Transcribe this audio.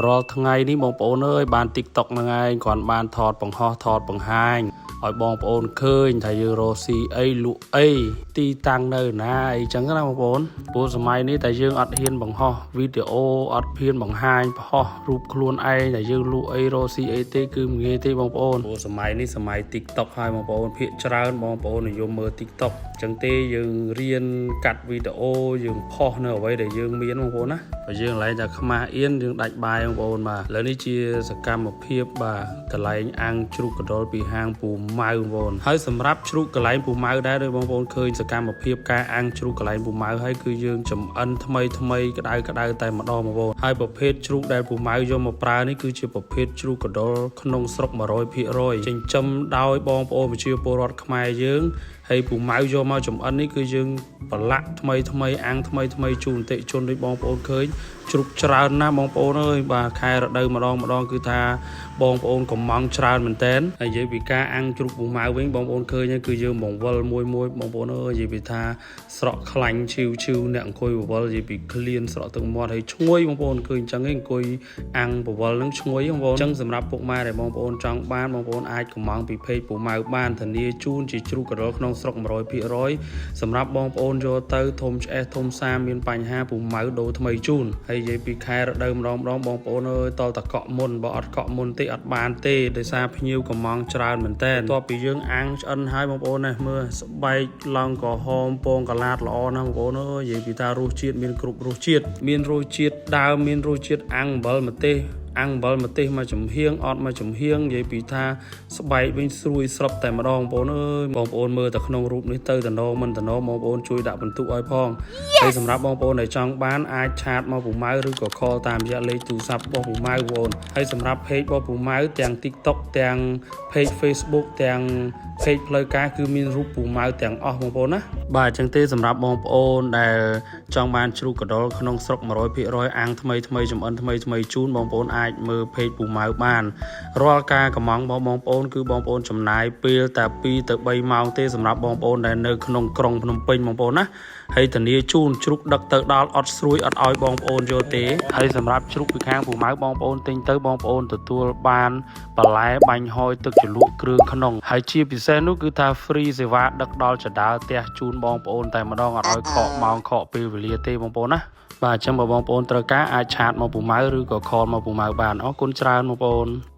រាល់ថ្ងៃនេះបងប្អូនអើយបាន TikTok ហ្នឹងឯងគ្រាន់បានថតបង្ហោះថតបង្ហាញឲ្យបងប្អូនឃើញថាយើងរកស៊ីអីលក់អីទីតាំងនៅណាអីចឹងណាបងប្អូនព្រោះសម័យនេះតែយើងអត់ហ៊ានបង្ហោះវីដេអូអត់ហ៊ានបង្ហាញបង្ហោះរូបខ្លួនឯងតែយើងលក់អីរកស៊ីអីទេគឺមិនងាយទេបងប្អូនព្រោះសម័យនេះសម័យ TikTok ហើយបងប្អូនភាគច្រើនបងប្អូននិយមមើល TikTok ចឹងទេយើងរៀនកាត់វីដេអូយើងផុសនៅអ្វីដែលយើងមានបងប្អូនណាបើយើងឡើងតែខ្មាស់អៀនយើងដាច់បាយបងប្អូនបាទឥឡូវនេះជាសកម្មភាពបាទកន្លែងអាំងជ្រូកកដុលពីហាងពូម៉ៅបងប្អូនហើយសម្រាប់ជ្រូកកន្លែងពូម៉ៅដែរដោយបងប្អូនឃើញសកម្មភាពការអាំងជ្រូកកន្លែងពូម៉ៅហើយគឺយើងចំអិនថ្មីថ្មីក្តៅក្តៅតែម្ដងបងប្អូនហើយប្រភេទជ្រូកដែលពូម៉ៅយកមកប្រើនេះគឺជាប្រភេទជ្រូកកដុលក្នុងស្រុក100%ចិញ្ចឹមដោយបងប្អូនប្រជាពលរដ្ឋខ្មែរយើងហើយពូម៉ៅយកមកចំអិននេះគឺយើងប្រឡាក់ថ្មីថ្មីអាំងថ្មីថ្មីជូនអតិថិជនដូចបងប្អូនឃើញជ្រូកច្រើនណាស់បងប្អូនអើយបាទខែរដូវម្ដងម្ដងគឺថាបងប្អូនកំងច្រើនមែនតើហើយនិយាយពីការអាំងជ្រូកពូម៉ៅវិញបងប្អូនឃើញហើយគឺយើងបង្វិលមួយមួយបងប្អូនអើយនិយាយពីថាស្រក់ខ្លាញ់ឈីវឈីវអ្នកអង្គុយបង្វិលនិយាយពីក្លៀនស្រក់ទឹកមាត់ហើយឈ្ងុយបងប្អូនឃើញអញ្ចឹងឯងអង្គុយអាំងបង្វិលហ្នឹងឈ្ងុយបងប្អូនអញ្ចឹងសម្រាប់ពុកម៉ែដែលបងប្អូនចង់បានបងប្អូនអាចកំងពី page ពូម៉ៅបានធានាជូនជាជ្រូកកដុលក្នុងស្រុក100%សម្រាប់បងប្អូនយកទៅធំឆ្អេះធំសាមានបញ្ហាពូម៉ៅដូរថ្មីជូនហើយនិយាយពីខែរដូវម្ដងម្ដងបងប្អូនអើយតលតកក់មុនបើអត់កក់មុនទេអត់បានទេដោយសារភ្ញៀវកំងច្រើនមែនតើបន្ទាប់ពីយើងអាំងឆ្អិនហើយបងប្អូននេះមើលស្បែកឡង់ក្រហមពងកាឡាតល្អណាស់បងប្អូនអើយនិយាយពីថារសជាតិមានគ្រប់រសជាតិមានរសជាតិដើមមានរសជាតិអាំងអំបិលម្ទេសអាំងអំបិលម្ទេសមកចំហៀងអត់មកចំហៀងនិយាយពីថាស្បែកវិញស្រួយស្រាប់តែម្ដងបងប្អូនអើយបងប្អូនមើលតែក្នុងរូបនេះទៅតំណងមិនតំណងបងប្អូនជួយដាក់បន្ទុកឲ្យផងហើយសម្រាប់បងប្អូនដែលចង់បានអាច chat មកពូម៉ៅឬក៏ call តាមរយៈលេខទូរស័ព្ទរបស់ពូម៉ៅបងប្អូនហើយសម្រាប់ page របស់ពូម៉ៅទាំង TikTok ទាំង page Facebook ទាំង page ផ្លូវការគឺមានរូបពូម៉ៅទាំងអស់បងប្អូនណាបាទអញ្ចឹងទេសម្រាប់បងប្អូនដែលចង់បានជ្រូកកដុលក្នុងស្រុក100%អាំងថ្មីថ្មីចំអិនថ្មីថ្មីជូនបងប្អូនអាចមើល page ពូម៉ៅបានរាល់ការកំងរបស់បងប្អូនគឺបងប្អូនចំណាយពេលតែ2ទៅ3ម៉ោងទេសម្រាប់បងប្អូនដែលនៅក្នុងក្រុងភ្នំពេញបងប្អូនណាហើយធានាជូនជ្រូកដឹកទៅដល់អត់ស្រួយអត់ឲ្យបងប្អូនយកទេហើយសម្រាប់ជ្រូកពីខាងពូម៉ៅបងប្អូនទិញទៅបងប្អូនទទួលបានបន្លែបាញ់ហយទឹកជ្រលក់គ្រឿងក្នុងហើយជាពិសេសនោះគឺថា free សេវាដឹកដល់ចដាលផ្ទះជូនបងប្អូនតែម្ដងអត់ឲ្យខកម៉ោងខកពេលវេលាទេបងប្អូនណាបាទអញ្ចឹងបើបងប្អូនត្រូវការអាច chat មកពូម៉ៅឬក៏ call មកពូម៉ៅបានអរគុណច្រើនបងប្អូន។